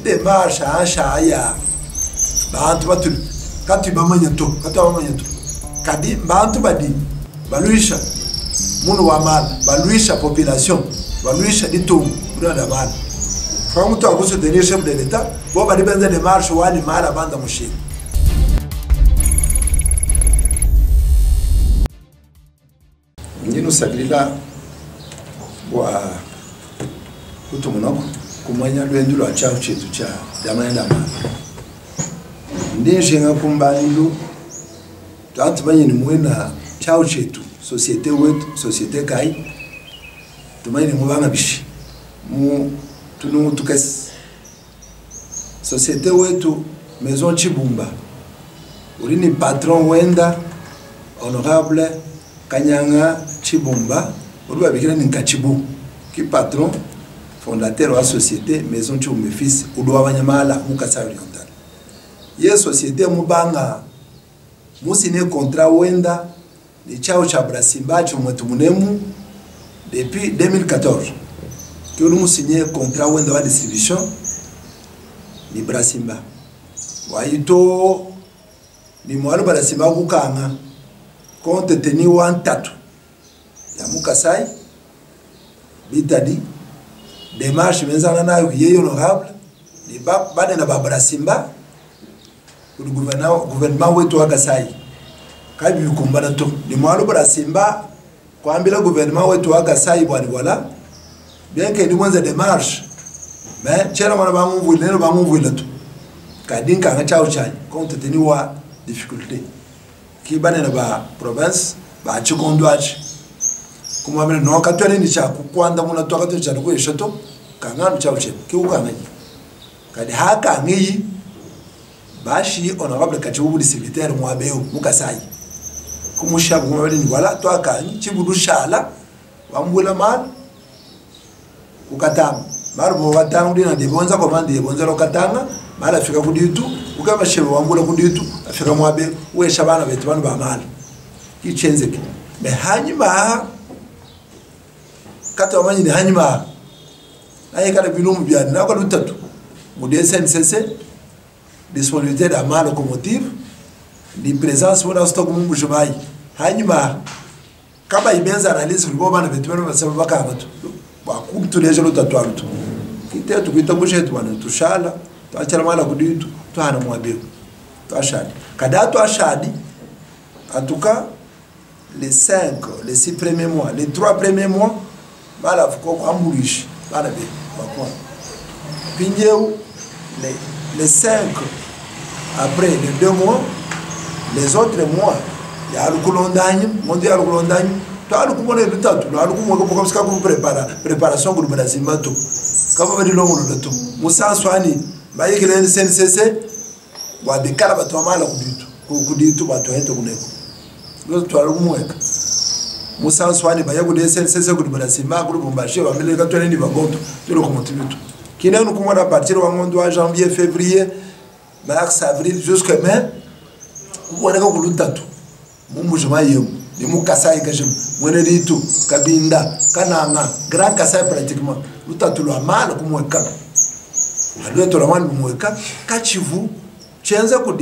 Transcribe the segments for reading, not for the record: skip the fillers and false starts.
Démarche anshaya bantu batu katu bamanya to, katu bamanya to. Kadi bantu badi baluisha munu wa mala, baluisha population, baluisha ditungu munu wa mala. Kwa mtu akusoutenir chef de l'État, bo badi benza démarche wani mala banda mushinga. Ndi nusakilila bua kutumunako kumanya lwendu lwa tshiawu tshietu tshia diamanya dia mala. Ndi nshinga kumbangilu tuatumanye ni mwena tshiawu tshietu société wetu société kai tumanye ni mubanga bishi mu tunungu tukesi société wetu maison Tshibumba uri ni patron wenda honorable Kanyanga Tshibumba uri babikira ni Nkachibu ki patron fondateur wa société maison Tshibumba fils udo abanyamala mu Kasai Oriental. Ye société mubanga musine contrat wenda ni chao cha Brasimba chumwetu munemu depuis 2014. Ki uri musinye contrat wenda wa distribution ni Brasimba. Waito ni mwalu Brasimba kukanga compte tenu wa ntatu ya Mukasai bitadi démarche menzana nayo ye honorable ni ba banena ba Brasimba ku gouvernement wetu wa Kasai kabi bikumbana to ni mwalu Brasimba kwambila gouvernement wetu wa Kasai bwani wala bien que ni mwanza démarche mais chera mwana bamuvwile nero bamuvwile to kadinka nga chao chani compte tenu wa difficulté ki banena ba province ba chikondwachi kumwamira no katwele ni cha kukwanda muna twakatwe cha kwesha to kanganu cha uche ki ukanganyi kadi haka ngiyi bashi honorable Kachibu distributeur mwabeo mukasai kumushabu kumwamira ni wala twakanyi chibudushala wambula mal kukatanga marbo watanga ndina debonza komande debonza lokatanga mala afika kuditu ukabashebe wambula kuditu afika mwabe wesha bana betu bana ba mala kichenzeke me hanyuma kata wamanyi ni hanyuma naye kada bilumu bya nako lutatu mu DSNCC disponibilité da ma locomotive ni présence wona stock mu Mbujimayi hanyuma kaba ibenza analyse kubo bana betu bana basaba bakabatu bakutuleje lutatu alutu kitetu kuita bushetu bana tushala twachara mala kuditu twahana mwabeo twashadi kada twashadi en tout cas les 5 les 6 premiers mois les 3 premiers mois bala fuko kwambulishi bana be bakwa pinjeu les 5 après les 2 mois les autres mois ya lukulondanyi mondi ya lukulondanyi twalukumona bitatu lwalukumweka pokasika ku prepara préparation ku Brasimba to kama bali longo to musanswani bayikile SNCC wabikala bato mala kuditu kuditu bato hento kuneko lo twalukumweka musanswani baye ku SNCC ku Brasimba ku Lubumbashi bameleka twene ni bagonto tuli ku motivitu kinenu kumona partir wa ngondo wa janvier février mars avril jusqu'à mai kuboneka ku lutatu mu Mbujimayi yemu ni mu Kasai kashim mwene ditu Kabinda Kananga Grand Kasai pratiquement lutatu lwa mala kumweka alwe lwa mala kumweka kachivu chenza ku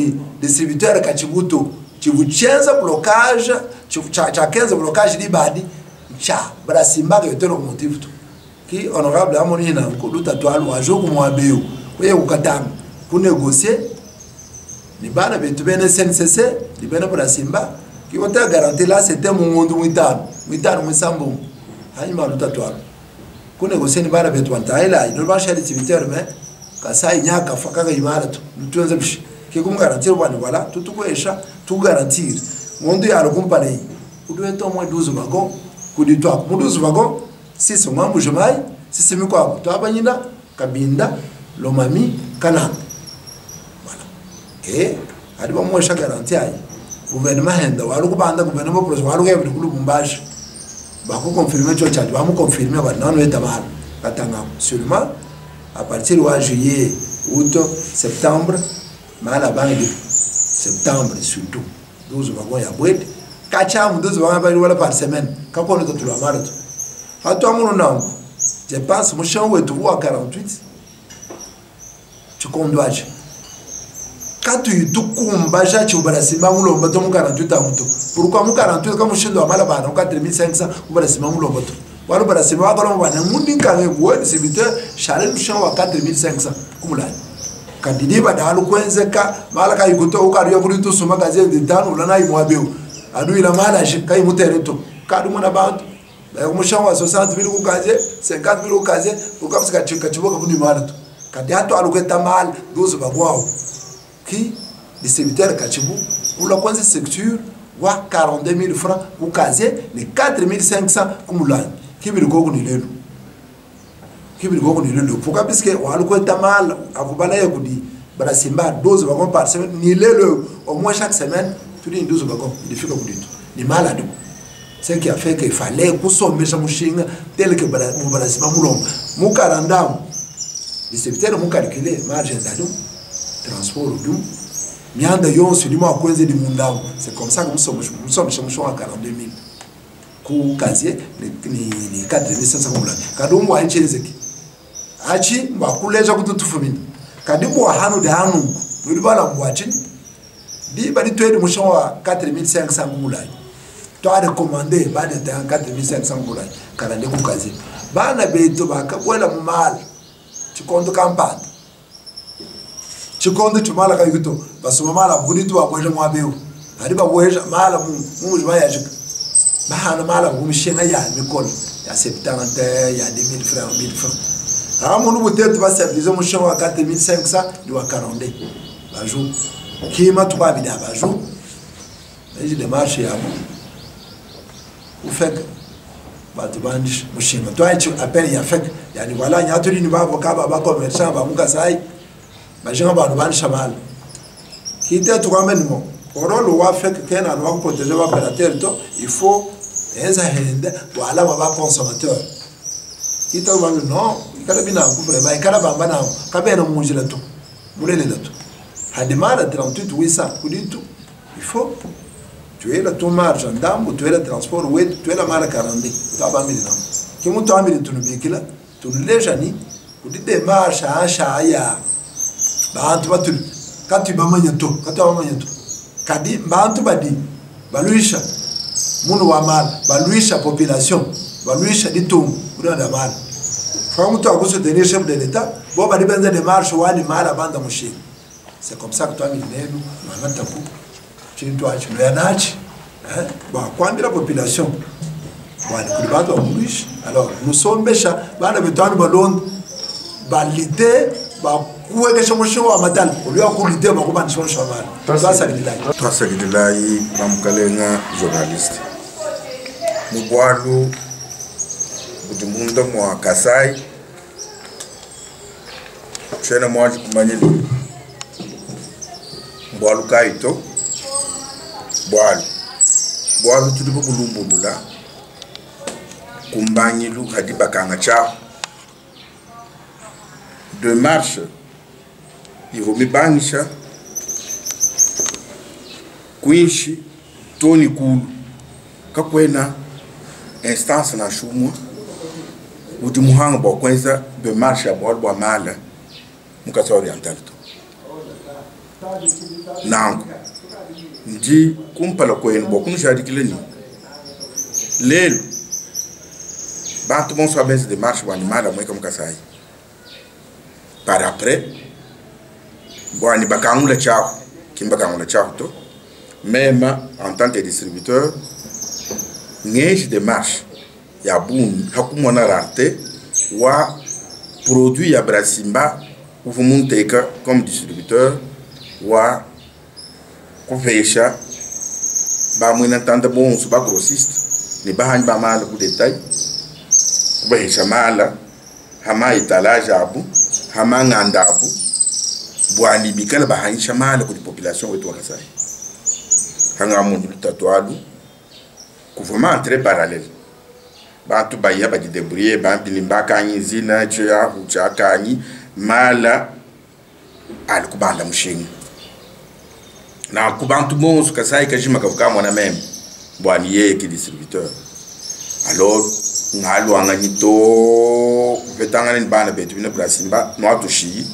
distributeur kachibuto chivu chenza blocage chivu cha kenza blocage libadi cha Brasimba ke tolo motif to ki honorable amoni na ko lutatu alwa joku mwabeo kuye kukatanga ku négocier ni bana betu bene SNCC ni bene Brasimba qui vont te garantir là c'était mon monde mwitano mwitano mwisambo hanyuma lutatu alwa ku négocier ni bana betu antaila ino ba shali distributeur mais Kasai nyaka fakaka imara tu tuenze bishi ki kum garantir bwana wala tutukwesha tu garantir ngondo ya lokumpane udueto mwa 12 wagon kuditwa mu 12 wagon sisi mwa Mbujimayi sisi mikwabo twabanyina Kabinda Lomami Kananga voilà et ali ba mwesha garantie ayi gouvernement henda walu kubanda gouvernement projet walu ke bikulu Lubumbashi bako confirmer cho cha ba mu confirmer ba nanu eta bala katanga seulement à partir de juillet, août, septembre, mala bangi septembre surtout 12 wagons ya bwete kacha mu 12 wagons bali wala par semaine kako no tulwa mara tu hatu amuno nangu je pense mu champ wetu wa 48 Tshikondo atshi katuyi tukumbaja tshivua Balasimba mulomba to mu 48 amu to. Pourquoi mu 48 ka mushindu wa mala bana ku 4500 ku Balasimba mulomba to. Bualu Balasimba wakalomba bua ne mundi nkange buwe distributeur shale mushinga wa 4500 ku mulanya. Kadi diba dalu kuenzeka mala kayi kuto ukaluya kuli tusuma kazie ditanu ula nayi muabe eu. Aduila mala aji kayi mutere to. Kadu mona bantu baya ku mushinga wa 60000 ku kazie 50000 ku kazie ukapsika kachiboka kuni mala to. Kadi atu alukweta mala 12 bagwao. Ki distributeur kachibu kula kwanza structure wa 42000 francs ku kazie ni 4500 ku mulanya. Kibiri koku ni lelu. Kibiri koku ni lelu. Pourquoi? Puisque walukweta mala akubala ye kudi Balasimba 12 wagons par semaine ni lelu au moins chaque semaine tu dis 12 wagons il fika kuditu ni malade. Ce qui a fait qu'il fallait kusombesha mushinga tel que mu Balasimba mulomba. Mu karandam distributeur mu calculer marge ndadu transport du mianda yonso ni mwa kwenze di mundamu. C'est comme ça que nous sommes, nous sommes chez nous à 42000 ku casier ni ni 4500 comme là. Kadumbu aichezeki. Achi mbakuleja kututufumina. Kadibu wa hanu de hanu nudi bala mbwachi. Di bali twedi musho wa 4500 ngulai. Toa recommander ba de 4500 ngulai. Karande ku casier. Bana beto bakabwela mu mali. Chikondo kampani. Chikondo chumala kayuto basoma mala bunitu abweje mwabeu. Ali babweje mala mu mu yajika. Bahana mala mu mishenga ya mikolo ya 70 ya 2000 francs 1000 francs. Amunu butetu basabilize mushenga wa 4500 ni wa 42. Baju kima tukabida baju. Eji démarche ya mu. Ufek batu bandish mushinga. Toi tu appel ya fek yani voilà nyaturi ni babo kaba ba commerçant ba mukasai. Bajinga ba bandisha mala. Kite tukambe nimo. Oro wa fek kena no protéger ba opérateur to il faut eza hende wala ba consommateur. Kite ba non ikala bina ku vraiment ikala bamba na kabena munjila to. Mulelela to. Hademara 38 800 kuditu il faut tu es la ton marge ndambu tu es la transport we tu es la mara 42 ta ba mili nam. Ki muntu amili tunubikila tunuleja ni kudi démarche asha ya bantu batu kati bamanya to kati bamanya to kadi bantu badi baluisha munu wa mala baluisha population baluisha ditungu kudanda mala fa muntu akuso tenir chef de l'état bo badi benza démarche wani mala banda mushini. C'est comme ça que toi milenu mama taku chintu achi loyanachi hein bon kwambira population bwana kuli bantu bamulisha alors nous sommes besha bana betanu balon balite ba kuwekesha mushinga wa matala ulio kulite ba kubandisha mushinga wa mala twasakidilai twasakidilai bamukalenga journaliste mubwalu budimunda mwa Kasai chena mwaji kumanyeli mbwalu kaito bwalu bwalu tulipo kulumbulula kumbanyilu hadi bakanga chao de marche ivomibangisha kuinshi toni kulu kakwena instance na shumwa udi muhanga bwa kwenza de marche ya bwalu bwa mala mukasa oriental to nangu ndi kumpala kwenu bwa kunushadikile ni lelo bantu bonso abenze de marche bwa mala mweka mukasai par après bwani bakangula chao kimba kangula chao to même en tant que distributeur ngeji de marche ya bun hakumona rareté wa produit ya Brasimba ou munteka comme distributeur wa kupesha ba mwina tanda bonso ba grossiste ni bahanyi ba mala ku détail kubesha mala hama italage abu hama nganda abu bwani bikala bahanyisha mala ku population wetu wa Kasai hanga mundu tatualu kuvuma entre parallèle bantu baya ba débrouiller ba bilimba kanyi zina cha hucha kanyi mala alikubanda mushinga na kubantu bonso Kasai kajima kavuka mwana même bwani yeye ki distributeur alors ngalwanga nyito kupetanga ni bana betu bina Brasimba nwatushi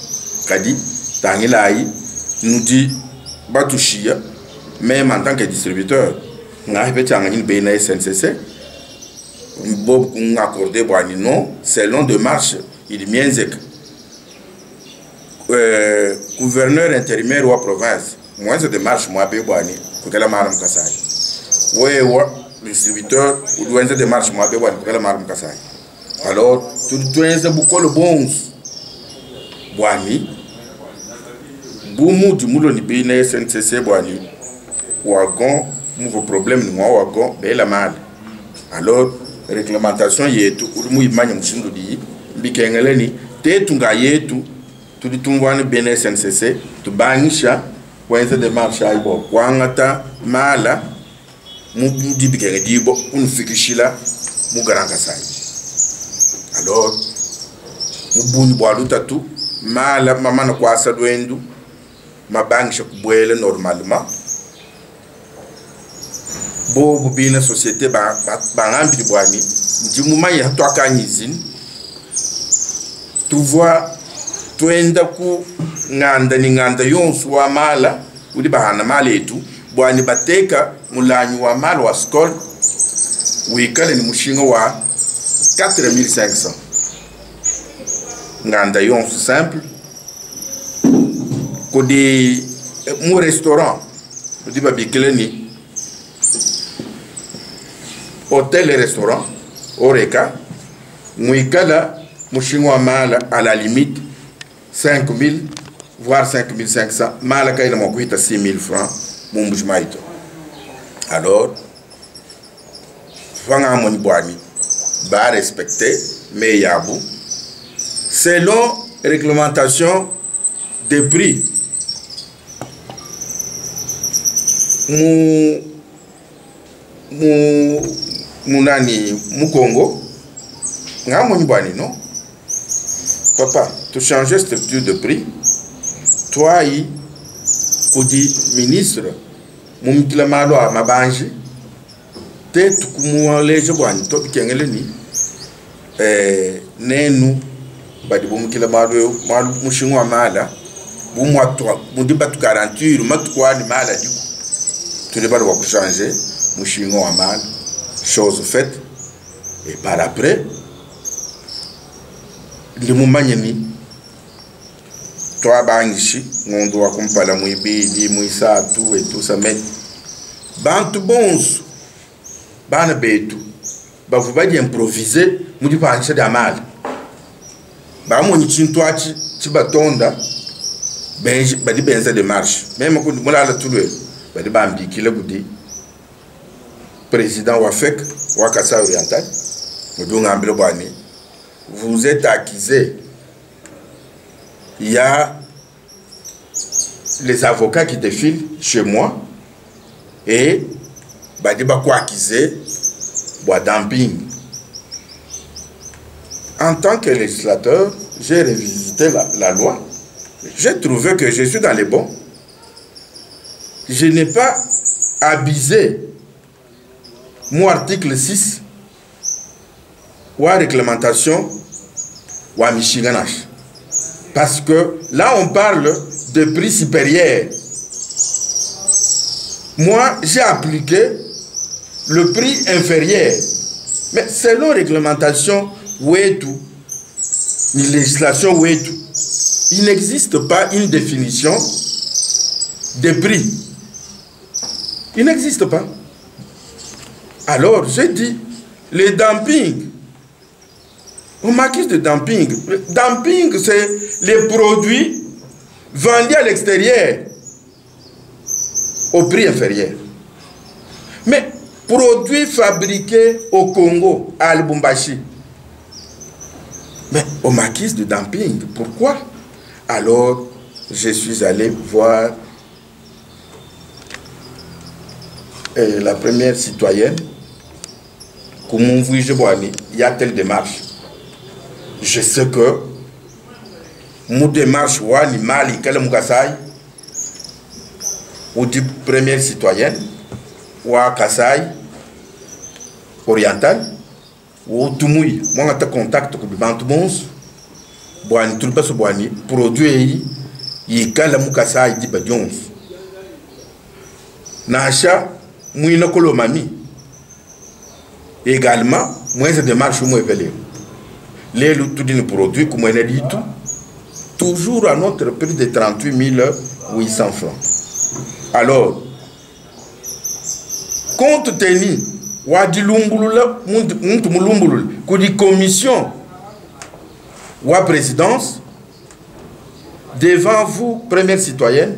kadi Tangilayi nudi batushiya meme en tant que distributeur ngahipetshanganyi ne bena SNCC bobu kungaccorde bwani non selon démarche idi mienzeka. Gouverneur intérimaire wa province mwenze démarche mwabe bwani kukela mara mukasai wewa distributeur udi wenza démarche mwabe bwani kukela mara mukasai. Alors tudi tuenza bukolo bonso bwani bumudi muloni bina SNCC bwani wagon muvo problème ni mwa wagon bela mala. Alors réglementation yetu udi muimanya mushindu di mbikengeleni tetu nga yetu tudi tumvwana bena SNCC tubangisha wenza démarche ayibo kwangata mala mudi bikenge dibo kunufikishila mu Grand Kasai. Alors mubunyi bwa lutatu mala mamana kwasa lwendu mabangisha kubwele normalement bobu bina société bangambili bwani ndi mumanye twakanyizini tuvwa twenda ku nganda ni nganda yonsu wa mala udi bahana mala etu bwani bateka mulanyi wa mala wa skol wikale ni mushinga wa 4500 nganda yonsu simple kodi mu restaurant udi babikile ni hôtel et restaurant oreka mwikala mushinga wa mala à la limite 5000 voire 5500 mala kaina mwakuita 6000 francs mumbujimaito. Alors fanga moni bwani ba respecter mais yabu selon réglementation des prix mu mu munani mu Congo ngamoni bwani non papa tu changer structure de prix toi yi kudi ministre mumikila malo a mabanji te tukumualeje bwani to bikengele ni nenu badi bumikila malo malu mushinwa mala bumwa mudi batu garantir matukwa ni mala diku tu ne pas le changer mushinwa mala chose faite. Et par après ndi mumanye ni twabangishi ngondo wa kumpala muibili muisatu et tout ça mais bantu bonso bana betu bavu badi improviser mudi pancha da mal ba moni chintu achi chibatonda benji badi benza de marche même ku mulala tulwe badi bambikile kudi président wa FEC wa Kasai Oriental mudunga ambile bwani vous êtes accusé. Il y a les avocats qui défilent chez moi et badi ba quoi accusé bois dumping. En tant que législateur, j'ai revisité la loi. J'ai trouvé que je suis dans les bons. Je n'ai pas abusé. Mon article 6 ou réglementation ou à Michiganache. Parce que là, on parle de prix supérieur. Moi, j'ai appliqué le prix inférieur. Mais selon réglementation Wetu, ni législation Wetu, il n'existe pas une définition des prix. Il n'existe pas. Alors, j'ai dit, le dumping, on m'accuse de dumping. Le dumping, c'est les produits vendus à l'extérieur au prix inférieur. Mais produits fabriqués au Congo, à Lubumbashi. Mais on m'accuse de dumping. Pourquoi? Alors, je suis allé voir la première citoyenne. Il y a telle démarche. Je sais que mon démarche wani mali kale mukasai ou di première citoyenne ou à Kasai oriental ou tumui moi ngata contact ku bantu bons bwani tulpa so bwani produit yi Yikala mu Kasai diba dionso. Nansha muina Kolomami également mwenze démarche umwepele. Lelu tudi ni produit kumwene ditu toujours à notre prix de 38 800 francs. Alors, compte tenu wa dilumbulula muntu mulumbulula kudi commission wa présidence devant vous première citoyenne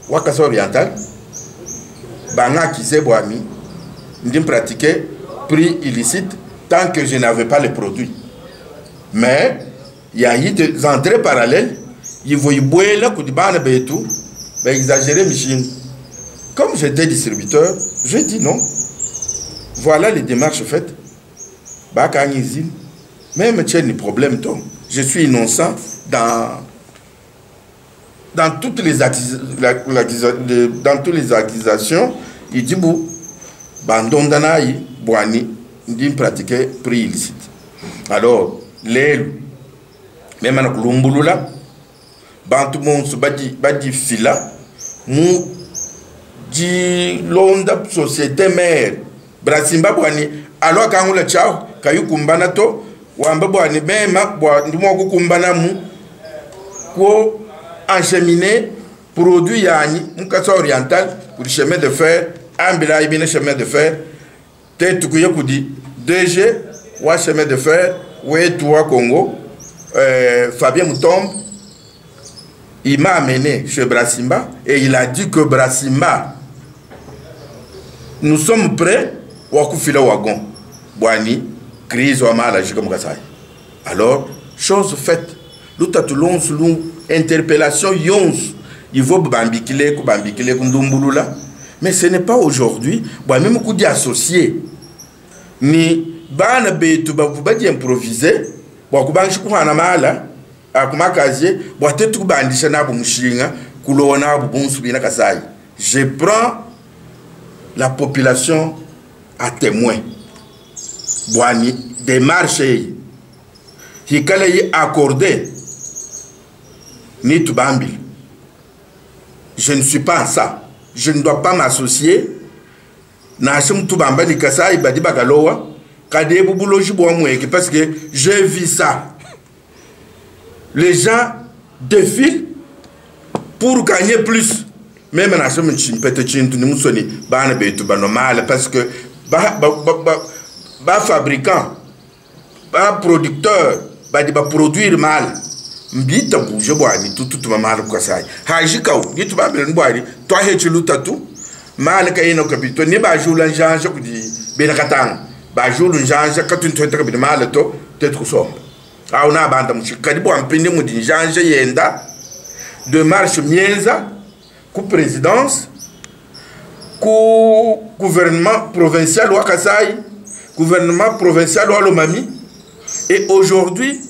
wa Kasai Oriental banga kise bwami ndi pratiquer prix illicite tant que je n'avais pas les produits. Mais il y a eu des entrées parallèles, il faut y boire kudi bana betu ba exagérer machine. Comme j'étais distributeur, j'ai dit non. Voilà les démarches faites. Ba usine. Même tu as des problèmes, toi. Je suis innocent dans toutes les dans toutes les accusations. Il dit bon, bandondanaï, boani, dit pratiquer prix illicite. Alors, les même en Kulumbulula, bantu monsu badi badi fila mu di londa société mère Brasimba bwani alors kangula chao kayukumbana to wamba bwani mema bwa ndimo kukumbana mu ko acheminer produit yani mukasa oriental ku chemin de fer ambila ibine chemin de fer te tukuye kudi DG wa chemin de fer wetu wa Congo Fabien Moutombe. Il m'a amené chez Brasimba et il a dit que Brasimba, nous sommes prêts wakufila wagon. Bwani, crise wa mala jika Kasai. Alors, chose faite. Lutatulons lou interpellation yons. Il faut bambikile, bambikile, ndumbulula. Mais ce n'est pas aujourd'hui. Bon, même coup d'associé. Ni bana betu ba badi improviser. Bon, kubanshi kuhana mala. Akumakazie, bo tetu kubandisha nabo mushinga kulona abo bonsu bina Kasai. Je prends la population à témoin. Bwani démarche hikale yi accordé ni tubambi. Je ne suis pas ça. Je ne dois pas m'associer. Na shim tubamba ni Kasai badi bagalowa kadebu buloji bo mweke parce que j'ai vu ça. Les gens défilent pour gagner plus. Même si je suis normal parce que ba fabricant, ba producteur, ba di ba produire mal. Mbita bouge boani tout tout mal quoi ça. Haji kau, ni tu ba mbele boani, toi hechi luta tout. Mal ka ino kapito ni ba jula njanja kudi bena katang. Ba julu njanja katun twenta kabidi mal to tetu somba. Auna banda mushikadi bo ampinde mudi njanja yenda de marche mienza ku présidence ku gouvernement provincial wa Kasai, gouvernement provincial wa Lomami. Et aujourd'hui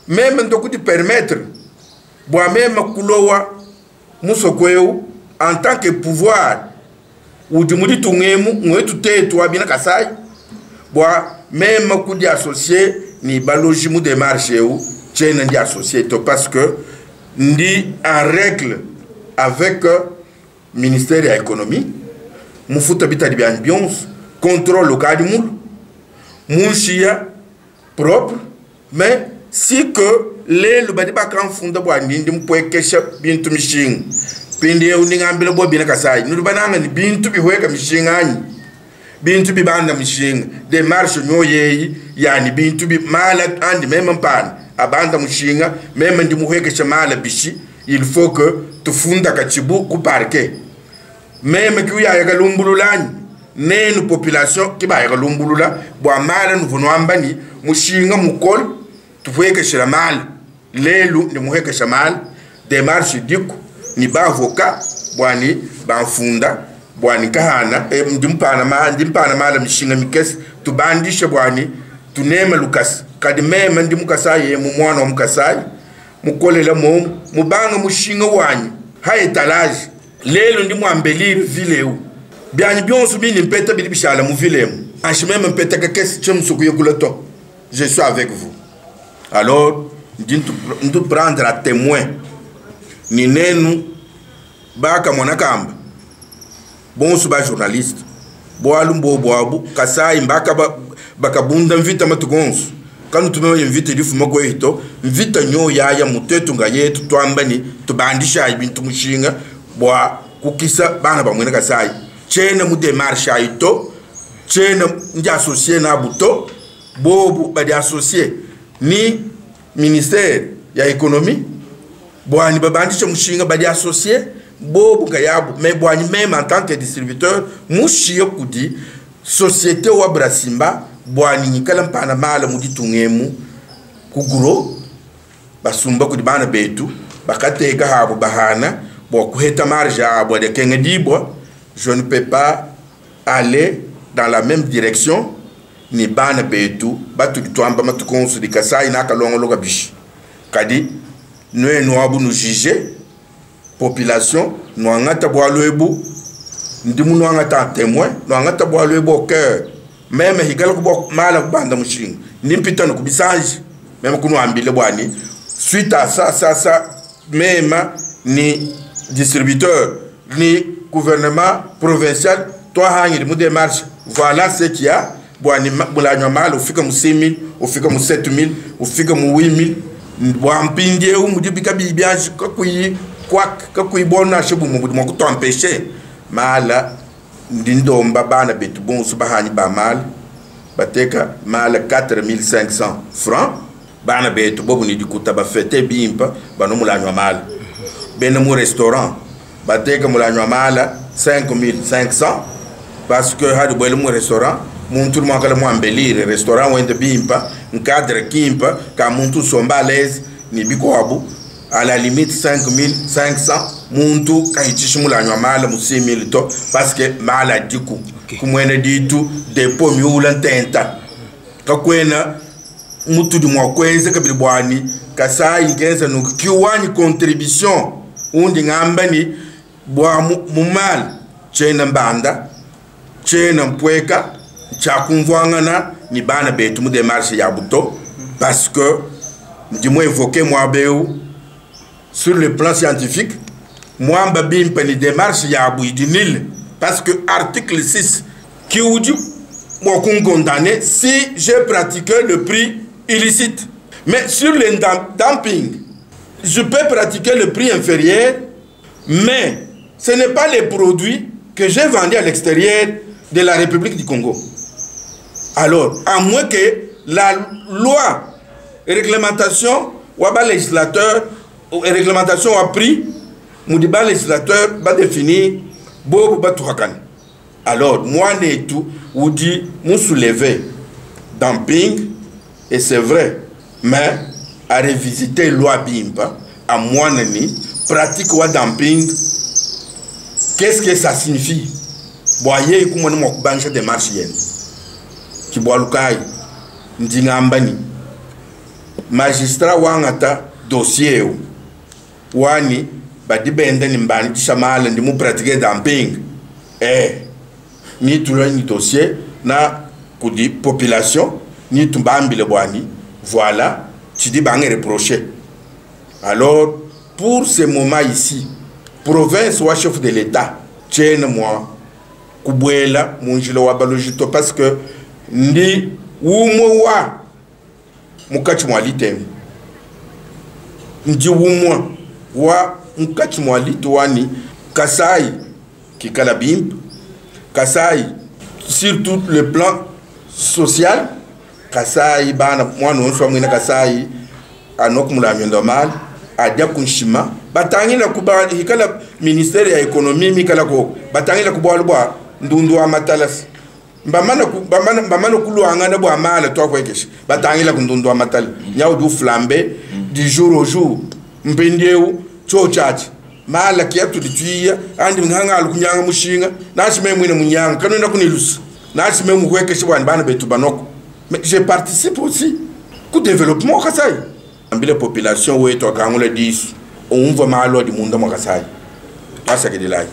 même ndoku di permettre bo même kulowa musokweu en tant que pouvoir ou di mudi tungemu ngwetu tetu wa bina Kasai bo même ku di associé ni baloji mu démarche ou tchène ndi associé to parce que ndi en règle avec ministère de l'économie mufuta bita di ambiance contrôle kadi mul munshia propre mais si que les lubadi ba kan funda bo ndi mpwekesha bintu mishinga pindi eu ndingambile bo bina Kasai ndu bananga ni bintu bihweka mishinga anyi bintu bibanda mishinga démarche nyoyeyi yani bintu bi mala andi même mpana abanda mushinga même ndi muhwekesha mala bishi il faut que tufunda kachibu ku parquet même ki uya yakalumbululani nenu population ki ba yakalumbulula bo mala nuvuno ambani mushinga mukol tuhwekesha mala lelu ndi muhwekesha mala démarche diku ni ba avocat bwani ba mfunda bwani kahana ndimpana mala mishinga mikesi tubandishe bwani tunema Lucas kadi mema ndi mukasai mu mwana wa mukasai mukolela mu mubanga mushinga wanyu haye talaje lelo ndi mwambelire vileu byanyi byonso bini mpeta bili bishala mu vilemu anshi meme mpeta kakesi chemsuku yekulato je suis avec vous. Alors, nous prendre à témoin. Ni nenu bakamona kamba bonso ba journaliste bualu mbobu abu Kasai mbaka bakabunda mvita matuku onso kanutume mvita difuma kweito mvita nyo yaya mutetu nga yetu twamba ni tubandisha bintu mushinga bwa kukisa bana bamwene Kasai chene mu démarche ayito chene ndi associé na buto bobu badi associé ni ministère ya économie bwani babandisha mushinga badi associé bobu ngayabu mais bwani même en tant que distributeur mushiye kudi société wa Brasimba bwani nyikala mpana mala muditungemu kuguro basumba kudi bana betu bakateka habo bahana bwa kuheta marge abo de kengedibwa. Je ne peux pas aller dans la même direction ni bana betu batu twamba matukonsu di Kasai na kalongolo kabishi kadi nwenu abu nu juger population nwangata bwalwebu ndimu nwangata témoin nwangata bwalwebu au cœur même higala kubo mala kubanda mushinga nimpita no kubisanji même kunwambile bwani suite à ça ça ça même ni distributeur ni gouvernement provincial toi hangi mu démarche voilà ce qu'il y a bwani bulanywa mala ufika mu 6000 ufika mu 7000 ufika mu 8000 bwa mpindie umudibika bibyaji kakuyi kwak kakuyi bona shebu mu mu kutompeshe mala ndindomba bana betu bonso bahanyi ba mala bateka mala 4500 francs bana betu bobu ni dikuta ba fete bimpa bano mulanywa mala bena mu restaurant bateka mulanywa mala 5500 parce que hadi bwele mu restaurant muntu mwakala mwambelire restaurant wende bimpa nkadre kimpa ka muntu somba à l'aise ni bikwabu à la limite 5500 muntu kahitisha mulanywa mala mu 6000 to parce que mala diku okay. Kumwene ditu depo miula ntenta kakwena mutu di mwakwenze kabili bwani Kasai ngenza nuku kiwani contribution undi ngamba ni bwa mumal chena mbanda chena mpweka chakumvwangana ni bana betu mu démarche ya buto parce que ndi mo évoqué moi beu sur le plan scientifique mwamba bimpa ni démarche ya buidinil parce que article 6 qui ou dit moi qu'on condamné si j'ai pratiqué le prix illicite mais sur le dumping je peux pratiquer le prix inférieur mais ce n'est pas les produits que j'ai vendus à l'extérieur de la République du Congo. Alors, à moins que la loi, réglementation, ou législateur, réglementation à prix, moudiba législateur va définir, bobu ba tuhakan. Alors, moi, né tout, ou dit, mou soulever dumping, et c'est vrai, mais à révisiter loi bimpa, à moi, ni, pratique ou dumping, qu'est-ce que ça signifie? Boye, comment nous avons démarche yen? Qui boit le ndingambani. Magistrat wangata dossier wani badi bende ni mbani tishamala ndi mu pratique dumping. Eh, ni tout ni dossier na kudi population ni tumbambile bwani. Voilà, tu dis bang reproché. Alors, pour ce moment ici, province ou chef de l'État, tiens moi kubwela munjilo wa balojito parce que ndi umwe wa mukati mwa litemu ndi umwe wa mukati mwa litwani Kasai kikala bimp Kasai sur tout le plan social Kasai bana mwana onso mwina Kasai anok mulanyo normal adia kunshima batangila kuba hikala ministère ya économie mikala ko batangila kubwa lubwa ndundu wa matalasi mbamana kuluangana bwa mala to kwekesha batangila kundundu wa matala nyawu du flambe du jour au jour mpindeu chochachi mala kiatu dituya andi nganga alukunyanga mushinga nashime mwine munyanga kanona kunilusa nashime mukwekesha bwana bana betu banoko mais je participe aussi ku développement Kasai ambile population wetu akangule disu umva malo di munda mwakasai. Twasakidilai.